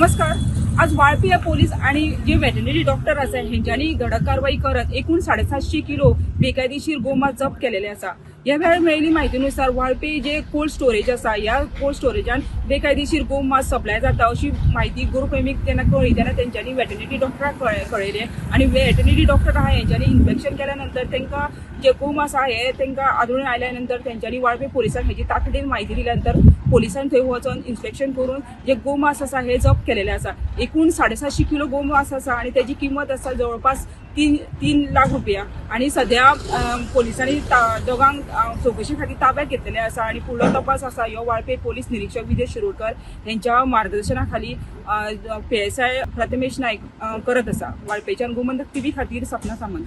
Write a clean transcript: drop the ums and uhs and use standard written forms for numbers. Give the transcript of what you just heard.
नमस्कार. आज वाळपी पोलीस आणि जे वेटरनरी डॉक्टर आसा हेंच्यांनी धडक कारवाई करत एकूण 750 किलो बेकायदेशीर गोमांस जप्त केलेले आसा. ह्या वेळार मेळिल्ली म्हायतीनुसार वाळपी जे कोल्ड स्टोरेज आसा ह्या कोल्ड स्टोरेजान बेकायदेशीर गोमांस सप्लाय जाता अशी म्हायती गोरप्रेमीक तेन्ना कळ्ळी तेन्ना तेंच्यांनी वेटरनरी डॉक्टराक कळयलें आनी वेटरनरी डॉक्टर आहा हेंच्यांनी इन्स्पेक्शन केल्या नंतर तांकां जे गोमांस आहा हे तांकां आदळून आयल्या नंतर तेंच्यांनी वाळपे पोलिसांक हेची तातडीन म्हायती दिल्या नंतर पोलिसांनी थंय वचोन इन्स्पेक्शन करून जे गोमांस आसा हे जप्त केलेले आसा. एकूण 750 किलो गोमांस आसा आणि त्याची किंमत आसा जवळपास 3 लाख रुपया. आणि सध्या पोलिसांनी दोगांक चवकशी खातीर ताब्यात घेतलेले आसा आणि फुडलो तपास आसा ह्यो वाळपे पोलीस निरीक्षक विजय शिरोडकर हेंच्या मार्गदर्शना खाली PSI Prathamesh Naik करत आसा. वाळपेच्यान गोमंतक टीव्ही खातीर सपना सामंत.